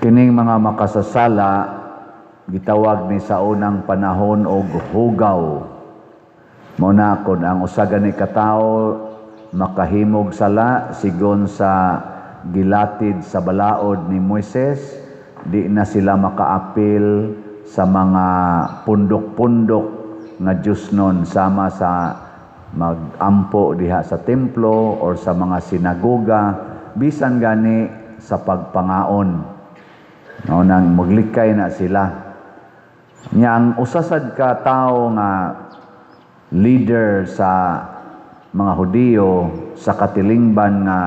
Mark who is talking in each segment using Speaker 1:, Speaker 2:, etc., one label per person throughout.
Speaker 1: Kining mga makasasala gitawag ni sa unang panahon og hugaw. Mao na kon ang usa gani ka tawo makahimog sala sigon sa gilatid sa balaod ni Moises, di na sila makaapil sa mga pundok-pundok nga Diyosnon sama sa magampo diha sa templo or sa mga sinagoga, bisan gani sa pagpangaon. No, nang maglikay na sila. Nya ang usa sad ka tawo nga leader sa mga Hudiyo sa katilingban nga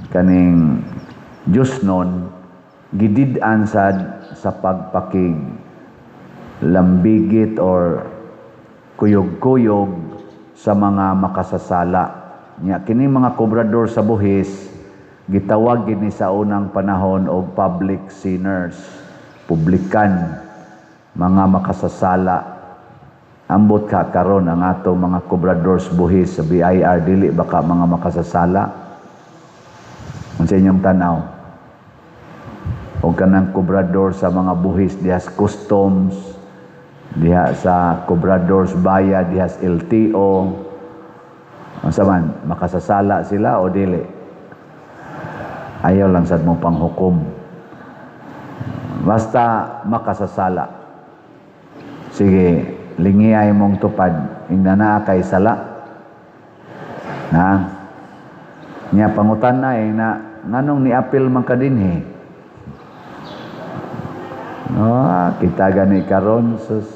Speaker 1: kaning Diyosnon, gidid-an sad sa pagpakig lambigit or kuyog-kuyog sa mga makasasala. Nya kini mga kobrador sa buhis gitawag gini sa unang panahon og public sinners, publikan, mga makasasala. Ambot ka karon, ang atong mga kobrador sa buhis sa BIR, dili ba ka mga makasasala? Unsa inyong tanaw? O kanang kobrador sa mga buhis diha sa customs, diha sa kobrador sa bayad diha sa LTO, unsa man, makasasala sila o dili? Ayaw lang sad mo panghukom. Basta makasasala. Sige, lingiyay mong tupad, ingna naa kay sala. Na? Nya pangutan na eh, na nganong niapil man ka dinhi? Oh, kita gani karon, sus,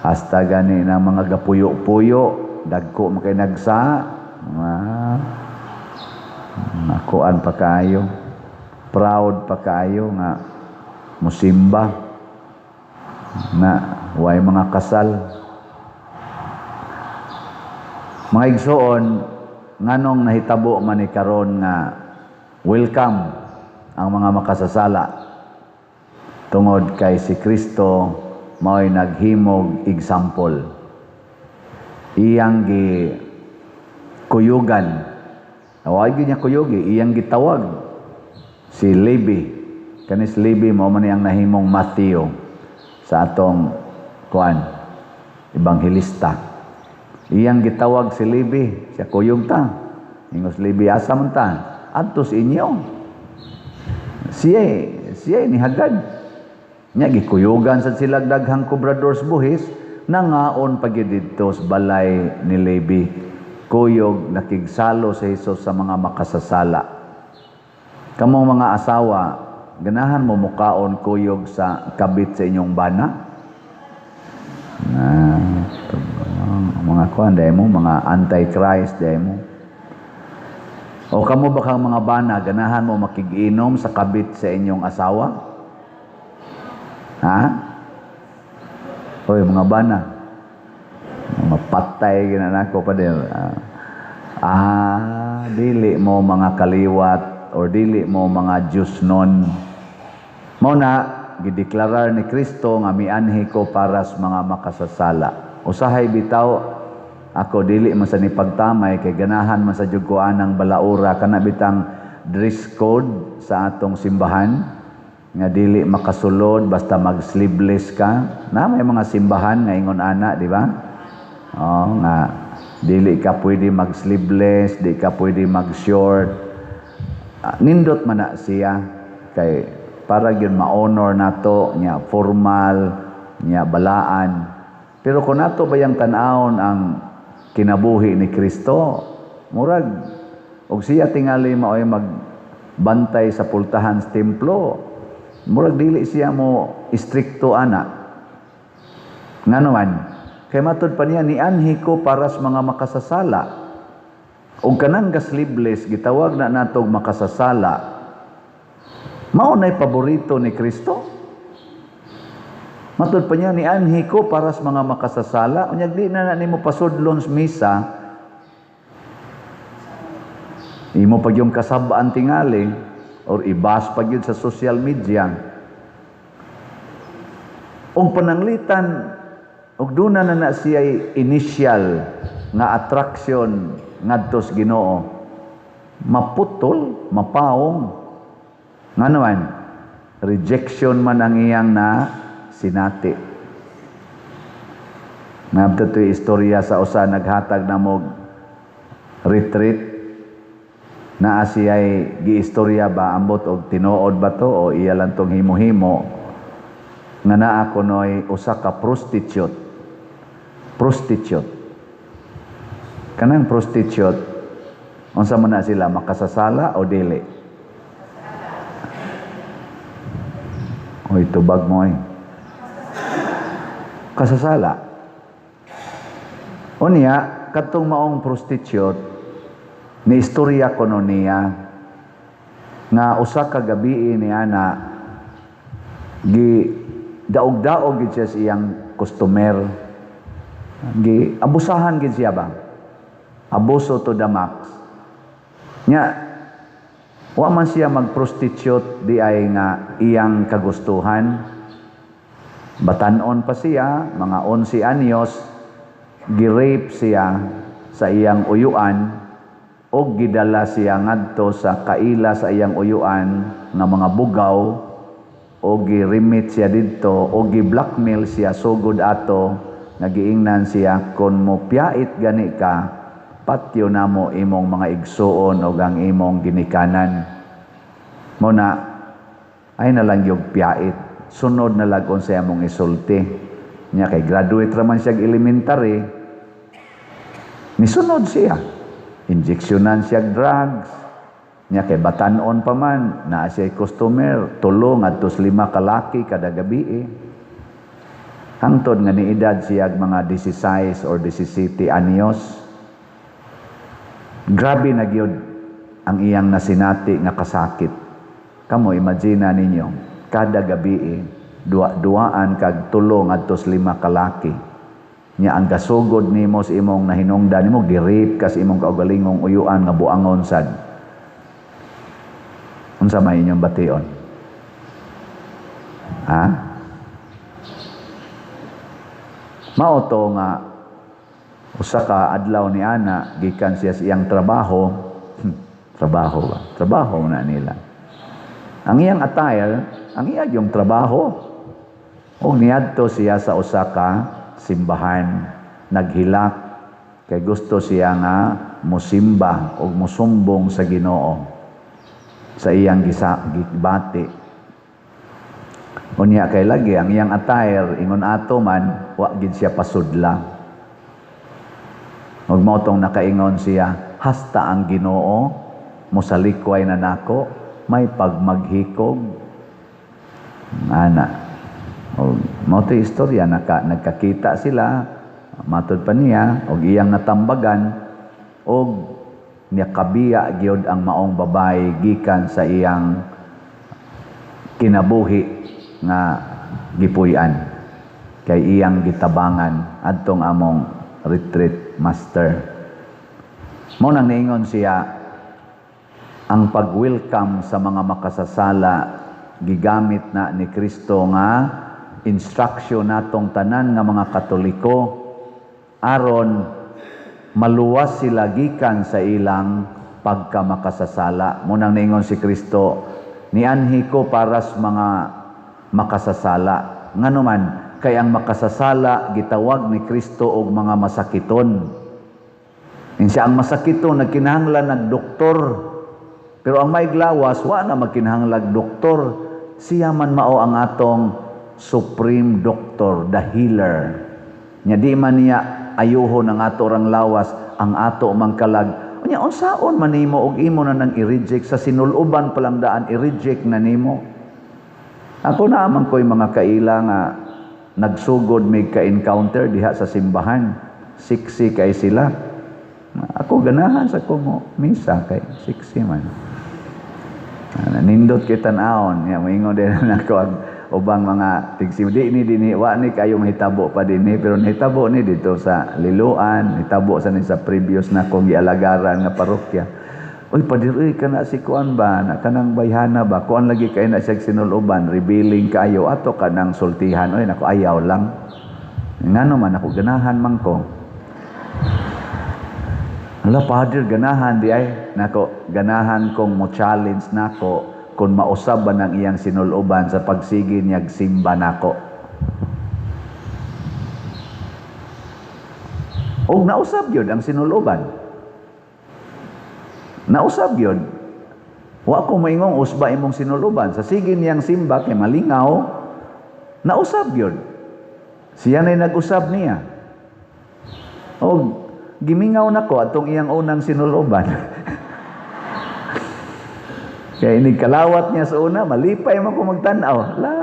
Speaker 1: hasta gani na mga gapuyo-puyo, dagko man kay nagsa. Ah, nakuan pa kaayo. Proud pa kaayo nga musimba na way mga kasal. Mga igsoon, nganong nahitabo man ni karon nga welcome ang mga makasasala? Tungod kay si Kristo mao'y naghimog example. Iyang gi kuyugan. Away gyud niya kuyugi, iyang gitawag si Levi. Kani si Levi, mao man ang nahimong Matthew sa atong kuan, ebanghelista. Iyang gitawag si Levi, siya, "Kuyog ta." Ingos Levi, "Asa man ta?" "Adto sa inyo." Siya nihagad. Nya gikuyugan sad sila daghang kobrador sa buhis, nangaon pa gyud didto sa balay ni Levi. Kuyog, nakigsalo sa Jesus sa mga makasasala. Kamong mga asawa, ganahan mo mukaon kuyog sa kabit sa inyong bana? Na, mga kuan dahil mo, mga anti-Christ dahil mo. O kamo ba kang mga bana, ganahan mo makiginom sa kabit sa inyong asawa? Ha? Hoy, mga bana. Mapatay gina nako pa din. Ah, dili mo mga kaliwat or dili mo mga Diyosnon. Mao na gideklarar ni Kristo nga mianhi ko para sa mga makasasala. Usahay bitaw ako dili man sa ni pagtamay kay ganahan man sa jud ko anang balaura, kana bitang dress code sa atong simbahan nga dili makasulod basta mag sleeveless ka. Na may mga simbahan nga ingon ana, di ba? Oh, nga dili ka pwede mag sleeveless, di ka pwede mag short. Ah, nindot man na siya kay para gyud ma-honor nato nya formal nya balaan. Pero kung nato bayang tan-awon ang kinabuhi ni Kristo, murag og siya tingali maoy magbantay sa pultahan sa templo, murag dili siya mo istrikto ana. Ngano man? Kay matud pa niya, "Nianhi ko para sa mga makasasala." Og kanang ga-sleeveless gitawag na natog makasasala. Mao nay paborito ni Kristo. Matud pa niya, "Nianhi ko para sa mga makasasala." Unya di na na nimo pasudlon sa misa. Imo pag yung kasabaan tingali or ibas pag yun sa social media. Og pananglitan og duna na na siya initial nga attraction ngadto sa Ginoo, maputol, mapaong. Ngano man? Rejection man ang iyang na sinati. Nabta to'y istorya sa usa naghatag na mo retreat, naa siya'y giistorya ba, ambot og tinuod ba to o iya lang tong himo-himo, nga naa kunoy usa ka prostitute. Prostitute, kanang prostitute, unsa man na sila, makasasala o dili? Oy, tubag mo ay. Kasasala. Unya, katong maong prostitute, ni istorya kuno niya nga usa ka gabi ni ana gi daog-daog gid siya sa iyang customer. Gi abusahan gid siya ba? Abuso to the max. Nya wa man siya mag-prostitute di ay nga iyang kagustuhan. Batanon pa siya, mga 11 anyos, gi-rape siya sa iyang uyuan og gidala siya ngadto sa kaila sa iyang uyuan nga mga bugaw o gi-remit siya didto o gi-blackmail siya sugod ato nga giingnan siya, "Kon mo piyait gani ka, patyo namo imong mga igsuon og ang imong ginikanan." Mo na ay nalang yung piyait, sunod na lag unsay among isulti niya, kay graduate raman siya elementary. Nisunod siya, injeksyonan siya drugs niya, kay batanon pa man, naa siya customer tulo ngadto lima kalaki kada gabi eh. Hangtod nga niedad siya mga 16 or 17 anyos. Grabe na gyud ang iyang nasinati nga kasakit. Kamo, imagine ninyo, kada gabi eh, duwa-duaan kag tulo ngadto lima kalaki. Nya ang gasugod nimo sa imong nahinungdan nimo, gi-rape ka sa imong kaugalingong uyuan nga buangon sad. Unsa may inyong bation? Ha? Mao to nga usa ka adlaw ni ana gikan siya sa iyang trabaho. Trabaho ba? Trabaho na nila. Ang iyang attire, ang iya yung trabaho. O niadto siya sa usa ka simbahan, naghilak kay gusto siya nga mosimba og mosumbong sa Ginoo sa iyang gibati. Unya kay lagi ang iyang attire ingon ato man, wa gid siya pasudla. Ug mao tong nakaingon siya, "Hasta ang Ginoo mosalikway na nako, may pagmaghikog." Ana. Og mao to'y istorya, nagkakita sila, matud pa niya og iyang natambagan og nakabiya gyud ang maong babae gikan sa iyang kinabuhi nga gipuy-an kay iyang gitabangan adtong among retreat master. Mao nang niingon siya, ang pag-welcome sa mga makasasala gigamit na ni Kristo nga instruction natong tanan nga mga Katoliko aron maluwas sila gikan sa ilang pagkamakasasala. Mao nang niingon si Kristo, "Nianhi ko para sa mga makasasala." Ngano man, kay ang makasasala gitawag ni Kristo og mga masakiton. Insa ang masakiton, nagkinahanglan ng doktor. Pero ang maiglawas, wa na magkinahanglan doktor. Siya man mao ang atong supreme doctor, the healer. Nya di man niya ayuhon ang ato rang lawas, ang ato mangkalag. Unya unsaon man nimo og imo na nang i-reject sa sinuluban pa lang daan, i-reject na nimo. Ako na man ko'y mga kaila nga nagsugod may ka-encounter diha sa simbahan. Siksi kay sila. Ako ganahan sa ko mo misa kay siksi man. Nindot kita naon, ya moingon din nako ang ubang mga tigsim di ni dinhi, wa ni kayo mahitabo pa dinhi, pero nahitabo ni dito sa Liloan, nahitabo sa ni sa previous na kong gialagaran nga parokya. "Uy, padir, uy, kana si kuan ba, na kanang bayhana ba, kuan lagi kay na siya sinuluban, revealing kayo, ato kanang sultihan." "Uy, nako, ayaw lang." "Ngano man?" "Ako ganahan man ko." "Ala, pader, ganahan di ay." "Nako, ganahan kong mo challenge nako kung mausab ba ng iyang sinuloban sa pagsige niyag simba nako. Og nausab yun ang sinuloban. Nausab yun. Wa ko maingong usba imong sinuloban. Sa sige niyang simba kay malingaw, nausab yun. Siya na'y nag-usab niya. Og gimingaw nako atong iyang unang sinuloban. Kaya inig kalawat niya sa una, malipay man ko magtan-aw. La.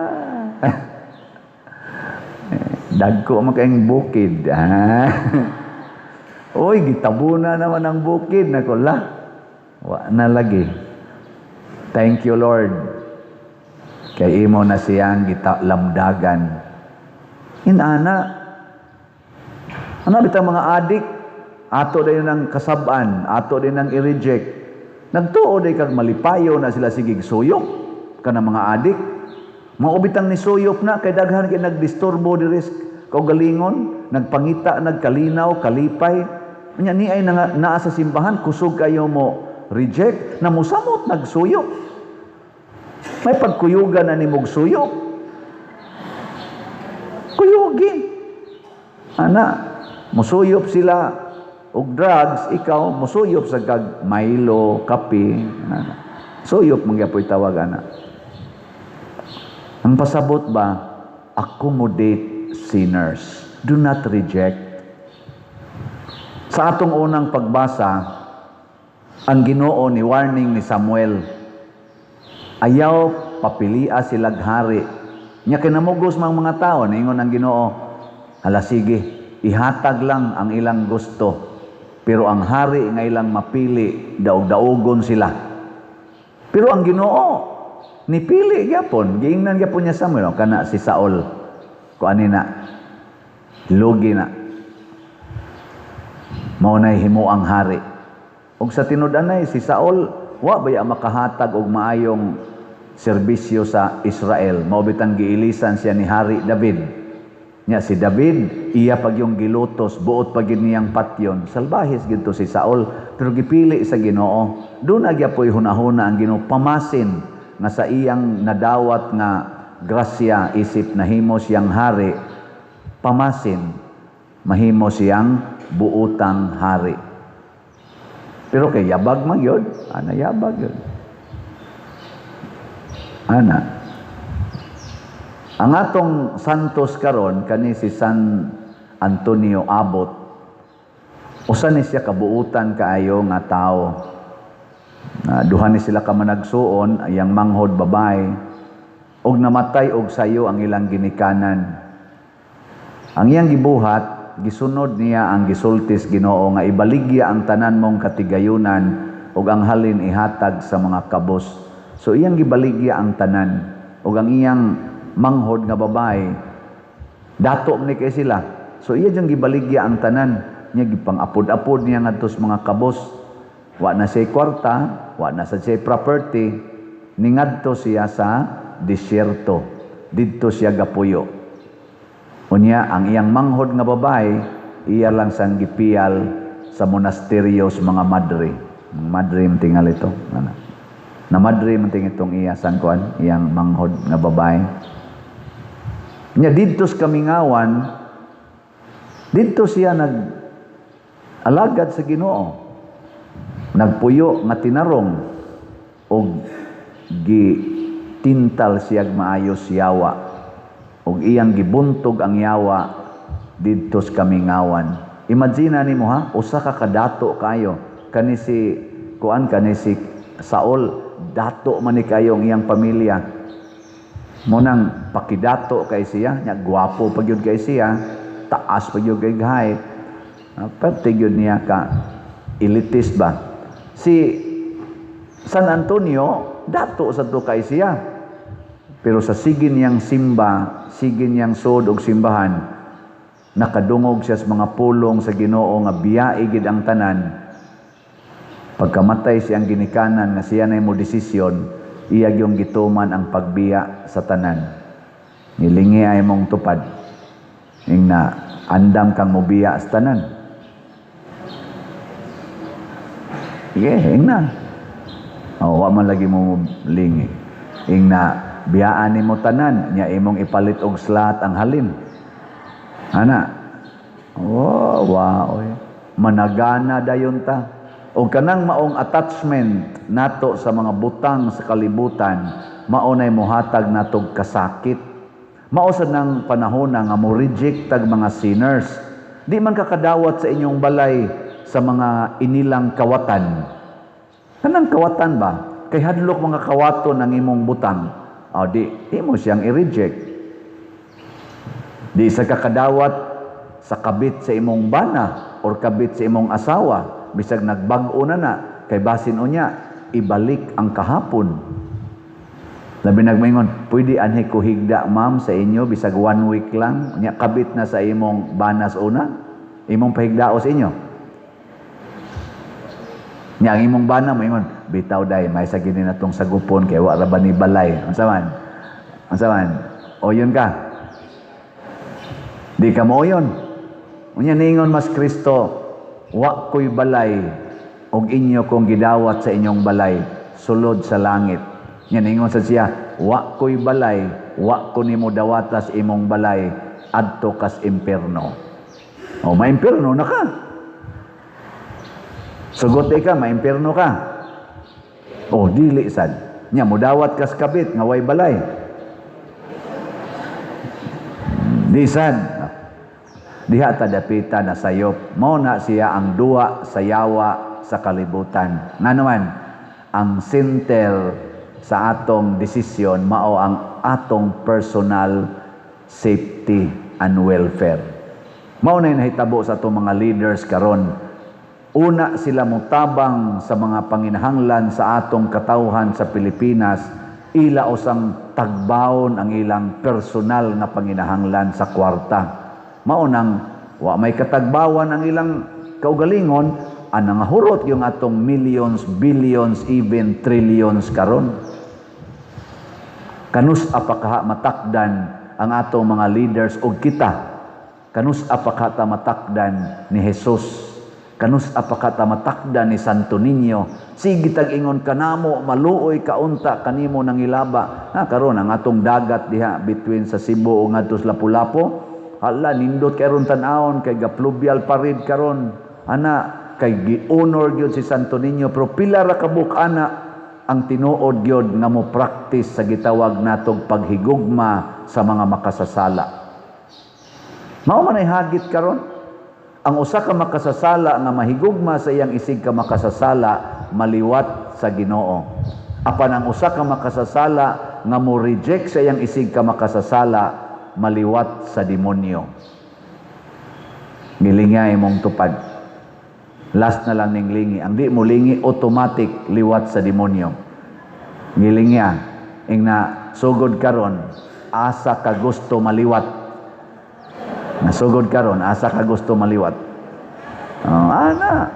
Speaker 1: Dagko man kayong bukid. Ah. Uy, gitabuna naman ang bukid. Nako, la. Wa na lagi. Thank you, Lord. Kay imo na siyang lamdagan. Inana. Ano bitang mga adik? Ato din ang kasab-an, ato din ang i-reject. Nagtuo day kag malipayo na sila sigig suyop kana mga adik. Maubitang ni suyop na kay daghan kay nagdisturbo diri kaugalingon, nagpangita, nagkalinaw, kalipay. Nya ni ay naa sa simbahan, kusog kayo mo reject, na musamot nagsuyop. May pagkuyugan na ni mog suyop. Kuyugi. Ana, musuyop sila og drugs, ikaw musuyop sa kag Milo, kape, ana. Suyop man gyapoy tawag ana. Ang pasabot ba, accommodate sinners. Do not reject. Sa atong unang pagbasa, ang Ginoo ni warning ni Samuel, ayaw papilia silag hari. Nya kinamugos mang mga tao, niingon ang Ginoo, hala sige, ihatag lang ang ilang gusto. Pero ang hari nga ilang mapili, daog-daogon sila. Pero ang Ginoo, nipili gyapon, giingnan gyapon niya Samuel, oh, kana si Saul. Kuani na, lugi na. Mao nay himo ang hari. Og sa tinud-anay si Saul, wa baya makahatag og maayong serbisyo sa Israel. Mao bitang giilisan siya ni Hari David. Nya si David, iya pag yung gilutos, buot pag yun niyang patyon. Salbahis gito si Saul, pero gipili sa Ginoo. Doon agyapoy hunahuna ang Ginoo, pamasin nga sa iyang nadawat nga grasya isip nahimo siyang hari, pamasin mahimo siyang buotang hari. Pero kay yabag man yun, ana yabag yun. Ana. Ang atong santos karon kani si San Antonio Abbot. Usa ni siya kabuutan kaayo nga tawo. Duha ni sila ka managsuon, iyang manghod babae, og namatay og sayo ang ilang ginikanan. Ang iyang gibuhat, gisunod niya ang gisultis Ginoo nga ibaligya ang tanan mong katigayunan ug ang halin ihatag sa mga kabos. So iyang gibaligya ang tanan ug ang iyang manghod nga babae dato ni kay sila. So iya jang gibaligya ang tanan niya, gipang-apod-apod niya ngadto sa mga kabos. Wa na siya kwarta, wa na sa siya property, ningadto siya sa disyerto. Didto siya gapuyo. Unya ang iyang manghod nga babae iya lang sang gipiyal sa monasteryo sa mga madre. Mga madre man tingali ito. Ana. Na madre man tingali itong iya sangkuan, iyang manghod nga babae. Nya didto sa kamingawan, didto siya nag-alagad sa Ginoo. Nagpuyo nga tinarong og gitintal siyag maayos yawa og iyang gibuntog ang yawa didto sa kamingawan. Imagine nimo ha, usa ka kadato kayo kani si kuan kani si Saul, dato man ni kayo ang iyang pamilya. Mo nang pakidato kay siya, nya gwapo pa gyud kay siya, taas pa gyud kay height. Pati gyud niya ka elitist ba. Si San Antonio dato sa to kay siya. Pero sa sige niyang simba, sige niyang sod og simbahan, nakadungog siya sa mga pulong sa Ginoo nga biyae gid ang tanan. Pagkamatay siyang ginikanan nga siya na mo desisyon, iya gyung gituman ang pagbiya sa tanan. Nilingi ay mong tupad. Ing na andam kang mobiya sa tanan. Sige, ing na. O, wa man lagi mo lingi. Ingna biyaan nimo tanan nya imong ipalit og slot ang halin. Ana. Oh, wow. Oy. Managana dayon ta. O kanang maong attachment nato sa mga butang sa kalibutan, mao nay mohatag natog kasakit. Mao sa nang panahon nga mo reject tag mga sinners. Di man kakadawat sa inyong balay sa mga inilang kawatan. Kanang kawatan ba? Kay hadlok mga kawaton ang imong butang. O di, imo siyang i-reject. Di sa kakadawat sa kabit sa imong bana or kabit sa imong asawa, bisag nagbag-o na na, kay basin unya, ibalik ang kahapon. Labi nagmaingon, "Pwede anhi ko higda, ma'am, sa inyo, bisag one week lang." Unya kabit na sa imong banas una, imong pahigdao sa inyo. Nya ang imong bana moingon, "Bitaw day, may sa gini na tong sagupon kay wa ra ba ni balay." Unsa man? Unsa man? Oyon ka. Di ka mooyon. Unya ningon mas Kristo, "Wa ko'y balay og inyo kong gidawat sa inyong balay, sulod sa langit." Nya ningon sa siya, "Wa ko'y balay, wa ko nimo dawatas imong balay, adto kas impierno." O maimpierno na ka. Sugot ka, maimpierno ka. O dili sad. Nya mudawat kas kabit nga way balay. Di sad. Diha ta dapita na sayop. Mao na siya ang duwa sa yawa sa kalibutan. Ngano man, ang center sa atong desisyon mao ang atong personal safety and welfare. Mao na nahitabo sa atong mga leaders karon. Una sila motabang sa mga panginahanglan sa atong katawhan sa Pilipinas, ila usang tagbawon ang ilang personal nga panginahanglan sa kwarta. Mao nang wa may katagbawan ang ilang kaugalingon, ang nangahurot yung atong millions, billions, even trillions karon. Kanus apa kaha matakdan ang atong mga leaders og kita? Kanus apa kaha matakdan ni Jesus? Kanus apa kaha matakdan ni Santo Niño? Sige tag ingon kanamo, maluoy kaunta kanimo nangilaba. Ha, karon ang atong dagat diha between sa Cebu ug ngadto sa Lapu-Lapu, hala, nindot kay ron tan-awon kay gaplubyal parid karon. Ana kay gi-honor gyud si Santo Niño, pero pila ra ka ana ang tinuod gyud nga mo practice sa gitawag natog paghigugma sa mga makasasala. Mao man ay hagit karon. Ang usa ka makasasala nga mahigugma sa iyang isig ka makasasala, maliwat sa Ginoo. Apan ang usa ka makasasala nga mo reject sa iyang isig ka makasasala, maliwat sa demonyo. Gilinga imong tupad. Last na lang ning lingi. Ang di mo lingi, automatic liwat sa demonyo. Gilingya. Ingna, sugod karon, asa ka gusto maliwat? Nasugod karon, asa ka gusto maliwat? Oh, ana.